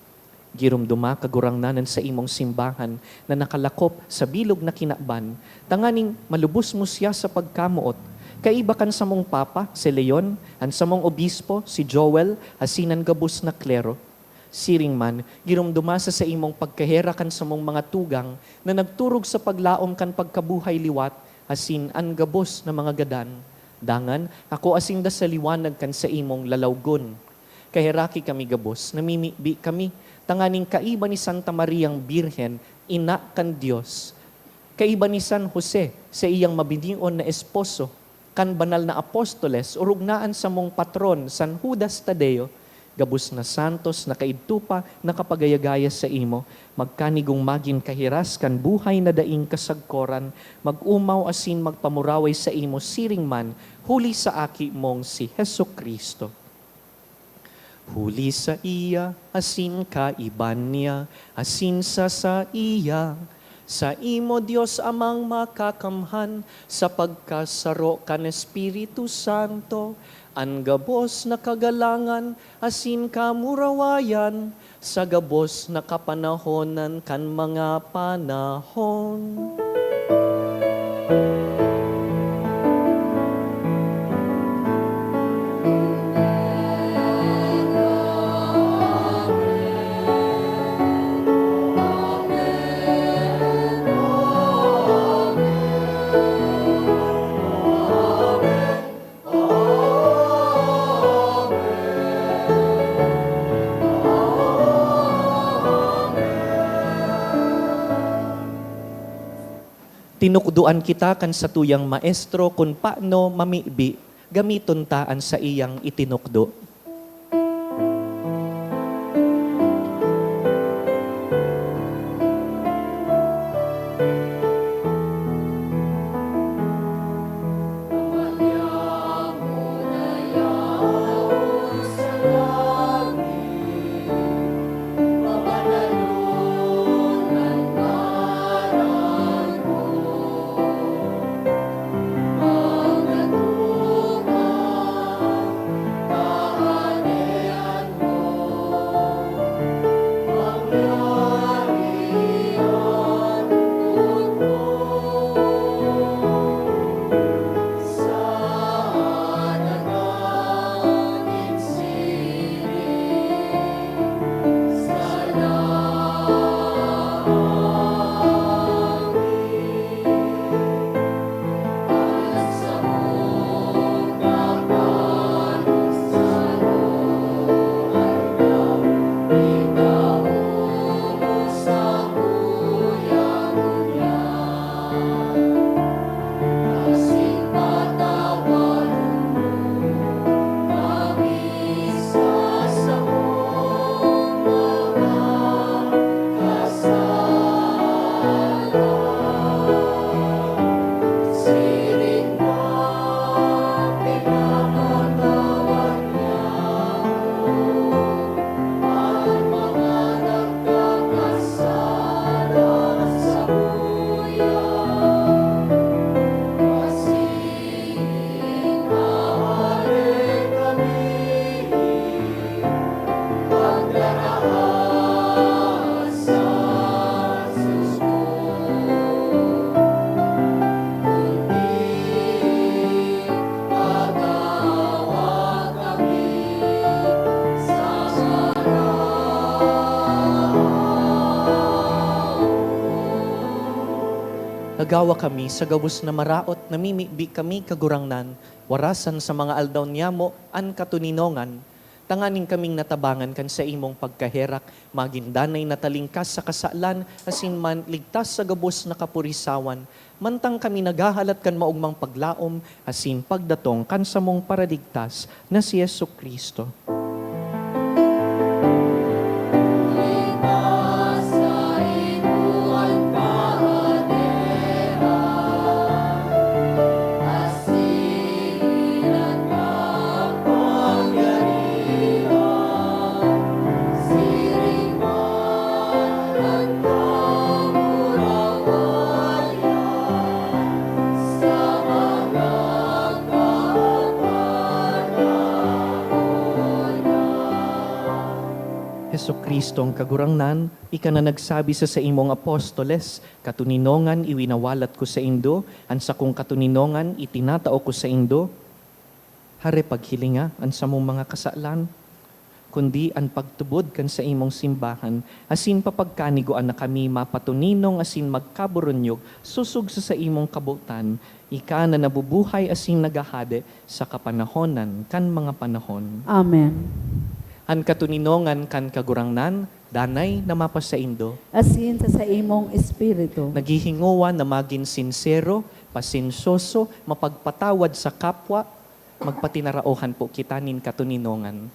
Giromdoma, Kagurangnan, an saimong simbahan na nakalakop sa bilog na kinaban, tanganing malubos mo siya sa pagkamoot, kaiba kan samong Papa, si Leon, an samong Obispo, si Joel, asin an gabos na klero. Siring man, giromdoma sa saimong pagkaherak an samong mga tugang na nagturog sa paglaom kan pagkabuhay liwat asin an gabos na mga gadan. Dangan, akoa sinda sa liwanag kan saimong lalawgon. Kaheraki kami gabos, namimibi kami, tanganing kaiba ni Santa Mariang Birhen, ina kan Dios, kaiba ni San Jose, saiyang mabinion na esposo, kan banal na apostoles, orog na an samong patron, San Judas Tadeo, gabos na santos na kaidto pa nakapagayagaya saimo, magkanigong magin kahiras kan buhay na daing kasagkoran, mag-omaw asin magpamuraway saimo siring man, huli sa Aki mong si Jesu-Cristo. Huli saiya, asin kaiba niya, asin sa saiya, saimo, Dios Amang Makakamhan, sa pagkasaro kan Espiritu Santo, an gabos na kagalangan asin kamurawayan, sa gabos na kapanahonan kan mga panahon. Tinukdoan kita kan satuyang maestro kun paano mamibi, gamiton ta an saiyang itinukdo. Nagawa kami sa gabos na maraot, namimibi kami, Kagurangnan, warasan sa mga aldaw niyamo an katoninongan, tanganing kaming natabangan kan saimong pagkaherak, magin danay na talingkas sa kasalan, asin man ligtas sa gabos na kapurisawan, mantang kami naghahalat kan maogmang paglaom asin pagdatong kan samong Paraligtas na si Jesu-Cristo. Kristong Kagurangnan, ika na nagsabi sa saimong apostoles, "Katoninongan iwinawalat ko saindo, an sakong katoninongan itinatao ko saindo." Hare paghilinga an samong mga kasalan, kundi an pagtubod kan saimong simbahan, asin papagkanigoan na kami mapatoninong asin magkaburunyog sosog sa saimong kabotan, ika na nabubuhay asin naghahade sa kapanahonan kan mga panahon. Amen. An katoninongan kan Kagurangnan, danay na mapasaindo. Asin sa saimong espiritu. Naghihingowa na magin sinsero, pasensyoso, mapagpatawad sa kapwa, magpatinaraohan po kita nin katoninongan.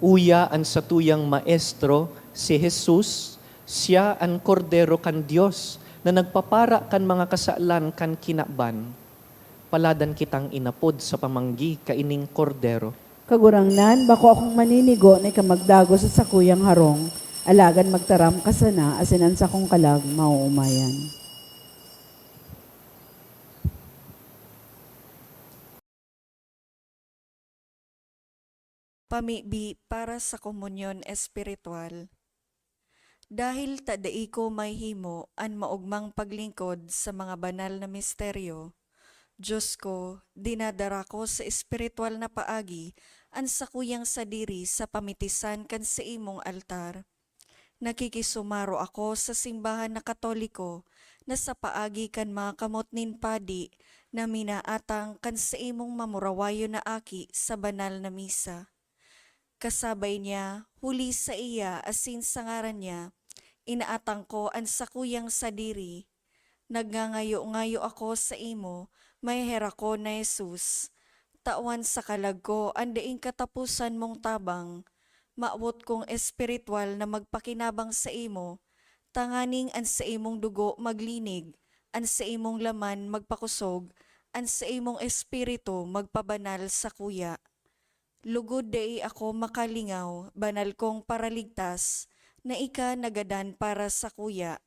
Uya an satuyang Maestro, si Jesus, siya an Kordero kan Dios na nagpapara kan mga kasalan kan kinaban. Paladan kitang inapod sa pamanggi kaining Kordero. Kagurangnan, bako akong maninigo na ika magdagos sa sakuyang harong, alagad magtaram ka sana asin an sakong kalag maoomayan. Pamibi para sa komunyon espiritual. Dahil ta dai ko mahihimo an maogmang paglingkod sa mga banal na misteryo, Dios ko, dinadara ko sa espiritual na paagi an sakuyang sadiri sa pamitisan kan saimong altar. Nakikisumaro ako sa simbahan na Katoliko na sa paagi kan mga kamot nin padi na minaatang kan saimong mamurawayon na aki sa banal na misa. Kasabay niya, huli saiya asin sa ngaran niya, inaatang ko an sakuyang sadiri. Nagngangayo-ngayo ako saimo, maheherakon na Jesus, tawan sa kalag ko an daing kataposan mong tabang. Mawot kong espiritual na magpakinabang saimo, tanganing an saimong dugo maglinig, an saimong laman magpakosog, an saimong espiritu magpabanal sakuya. Lugod dai ako makalingaw, banal kong Paraligtas, na ika nagadan para sakuya.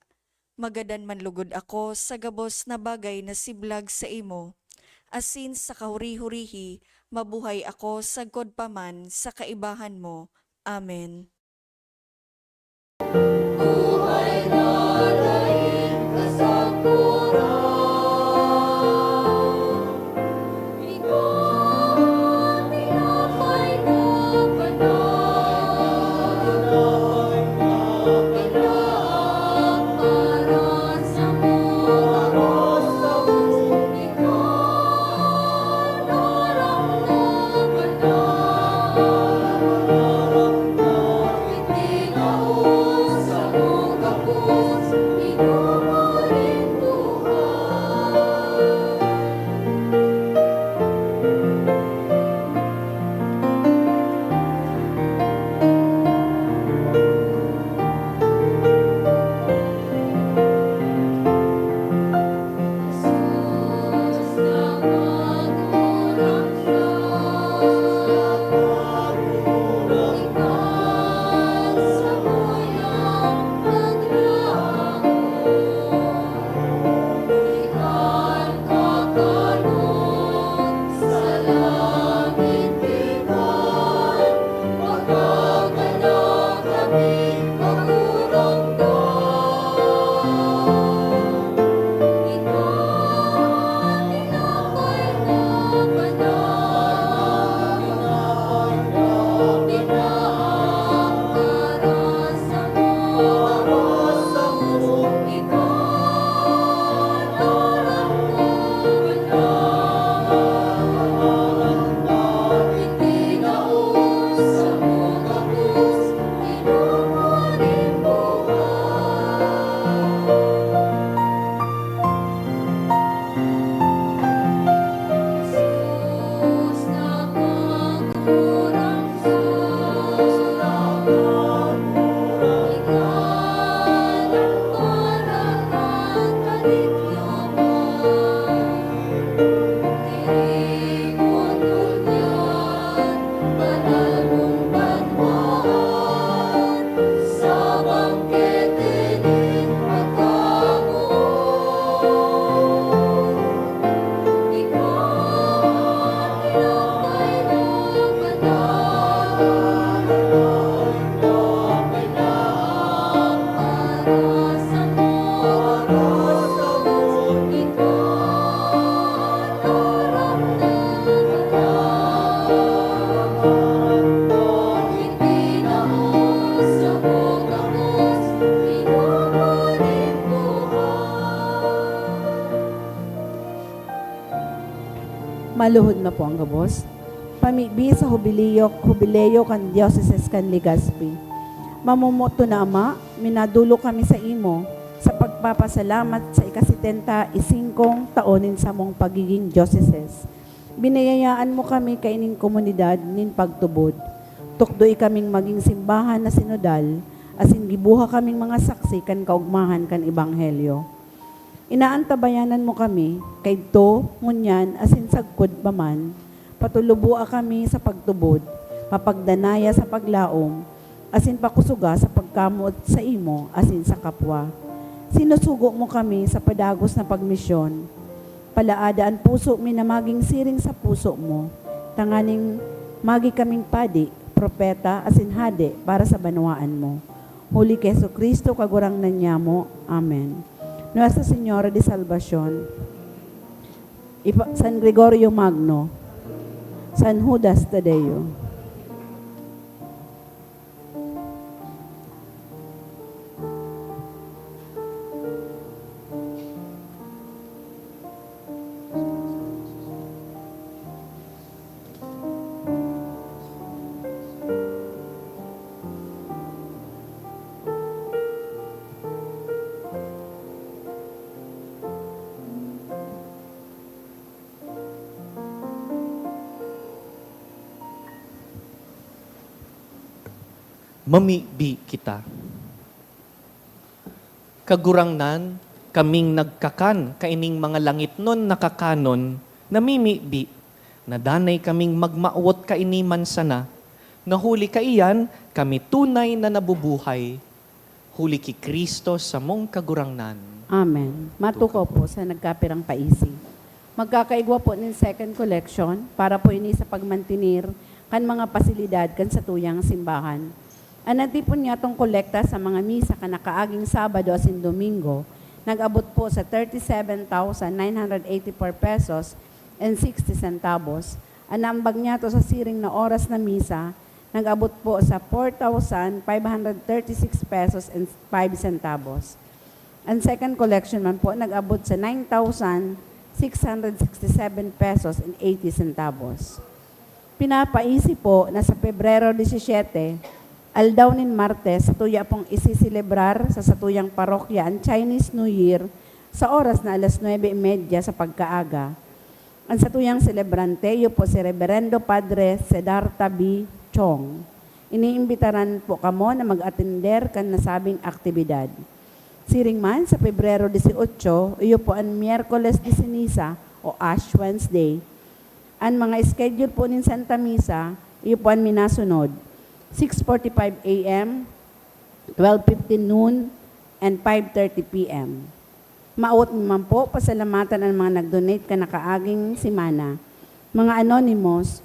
Magadan man lugod ako sa gabos na bagay na siblag saimo, asin sa kahuri-hurihi mabuhay ako sagkod pa man sa kaibahan mo. Amen. Luhod na po ang gabos. Pamibi sa Hubileo, Hubileo kan Diocese kan Legazpi. Mamomoto na Ama, minadolo kami sa imo sa pagpapasalamat sa ika-setenta y singkong taon nin samong pagiging diocese. Binayayaan mo kami kaining komunidad nin pagtubod. Tukdoy kaming magin simbahan na sinodal, asin gibuha kaming mga saksi kan kaogmahan kan Ebanghelyo. Inaantabayanan mo kami, kaidto, ngunyan, asin sagkod pa man, patuluboa kami sa pagtubod, papagdanaya sa paglaom, asin pakusoga sa pagkamoot saimo asin sa kapwa. Sinusugo mo kami sa padagos na pagmisyon. Palaada an puso mi na magin siring sa puso mo, tanganing magi kaming padi, propeta, asin hade para sa banwaan mo. Huli ki Jesu-Cristo, Kagurangnan nyamo. Amen. Nuestra Señora de Salvacion, Ipa-, San Gregorio Magno, San Judas Tadeo. Mamibi kita. Kagurangnan, kaming nagkakan kaining mga langitnon na kakanon, namimibi, na danay kaming magmawot kaini man sana, na huli kaiyan kami tunay na nabubuhay. Huli ki Cristo samong Kagurangnan. Amen. Matukaw po sa nagkapirang paisi. Magkakaigwa po nin second collection para po ini sa pagmantener kan mga pasilidad kan satuyang simbahan. An natipon niyatong kolekta sa mga misa kan nakaaging Sabado asin Domingo nag-abot po sa thirty-seven thousand nine hundred eighty-four pesos and sixty centavos. An naambag niyato sa siring na oras na misa nag-abot po sa four thousand five hundred thirty-six pesos and five centavos. An second collection man po nag-abot sa nine thousand six hundred sixty-seven pesos and eighty centavos. Pinapaisi po na sa Pebrero disisiyete, aldaw nin Martes, satuya pong isiselebrar sa satuyang parokya an Chinese New Year sa oras na alas nuebe y media sa pagkaaga. An satuyang selebrante, iyo po si Reberendo Padre Siddhartha B. Chong. Iniimbitaran po kamo na mag-atender kan nasabing aktibidad. Siring man, sa Pebrero dieciocho, iyo po an Miyerkules de Ceniza o Ash Wednesday. An mga schedule po nin Santa Misa, iyo po an minasunod, six forty-five A M, twelve fifteen noon, and five thirty P M. Mawot mi man po pasalamatan an mga nag-donate kan nakaaging semana. Mga anonymous,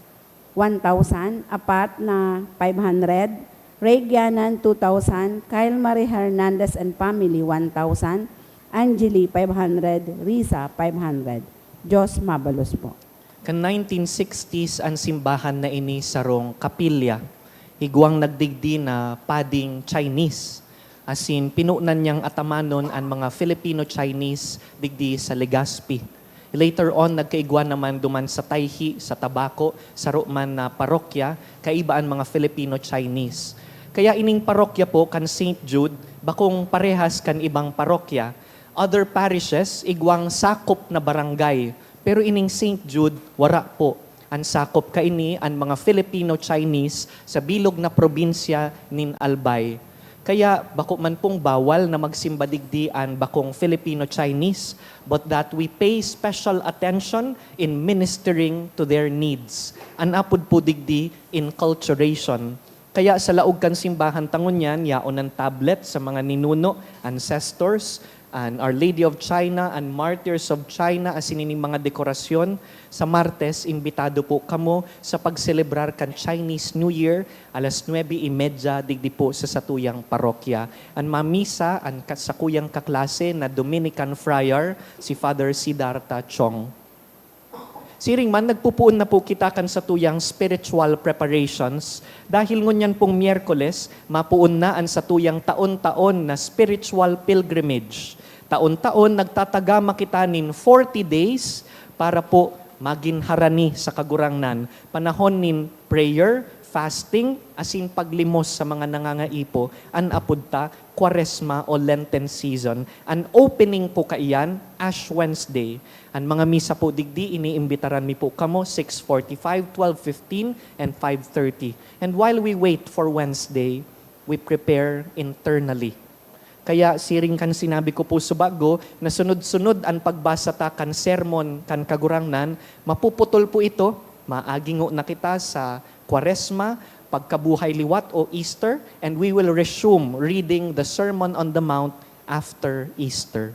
one thousand, apat na five hundred, Ray Gianan, two thousand, Kyle Marie Hernandez and family, one thousand, Angeli, five hundred, Risa, five hundred. Diyos mabalos po. Kan nineteen sixties, an simbahan na ini sarong kapilya. Igwang nagdigdi na pading Chinese. Asin, pinunan niyang atamanon an mga Filipino-Chinese digdi sa Legazpi. Later on, nagkaigwa naman duman sa Tayhi, sa Tabaco, saro man na parokya, kaiba an mga Filipino-Chinese. Kaya ining parokya po kan Saint Jude, bakong parehas kan ibang parokya. Other parishes, igwang sakop na barangay. Pero ining Saint Jude, wara po. An sakop kaini an mga Filipino-Chinese sa bilog na probinsya nin Albay. Kaya bako man pong bawal na magsimba digdi an bakong Filipino-Chinese, but that we pay special attention in ministering to their needs. An apod po digdi, inculturation. Kaya sa laog kan simbahan ta ngunyan, yaon an tablet sa mga ninuno, ancestors, an Our Lady of China, an Martyrs of China, asin ining mga dekorasyon. Sa Martes, imbitado po kamo sa pagselebrar kan Chinese New Year, alas nuebe y media, digdi po sa satuyang parokya. An mamisa, an ka-, sakuyang kaklase na Dominican friar, si Father Siddhartha Chong. Siring man, nagpupoon na po kita kan satuyang spiritual preparations, dahil ngunyan pong Miyerkules, mapoon na an satuyang taon-taon na spiritual pilgrimage. Taon-taon, nagtatagama kita nin forty days para po Magin harani sa Kagurangnan, panahon nin prayer, fasting, asin paglimos sa mga nangangaipo, an apod ta, Kwaresma o Lenten season. An opening po kaiyan, Ash Wednesday. An mga misa po digdi, iniimbitaran mi po kamo, six forty-five, twelve fifteen, and five thirty. And while we wait for Wednesday, we prepare internally. Kaya siring kan sinabi ko po subago, na sunod-sunod an pagbasa ta kan sermon kan Kagurangnan, mapuputol po ito, maagingo na kita sa Kwaresma, pagkabuhay liwat o Easter, and we will resume reading the Sermon on the Mount after Easter.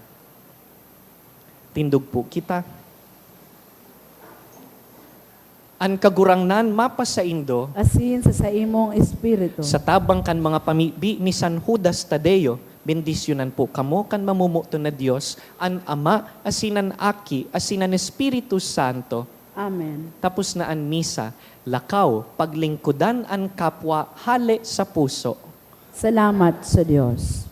Tindog po kita. An Kagurangnan mapasaindo. Asin sa saimong espiritu. Sa tabang kan mga pamibi ni San Judas Tadeo, bendisyonan po kamo kan mamomoton na Dios, an Ama, asin an Aki, asin an Espiritu Santo. Amen. Tapos na an misa, lakaw, paglingkodan an kapwa hale sa puso. Salamat sa Dios.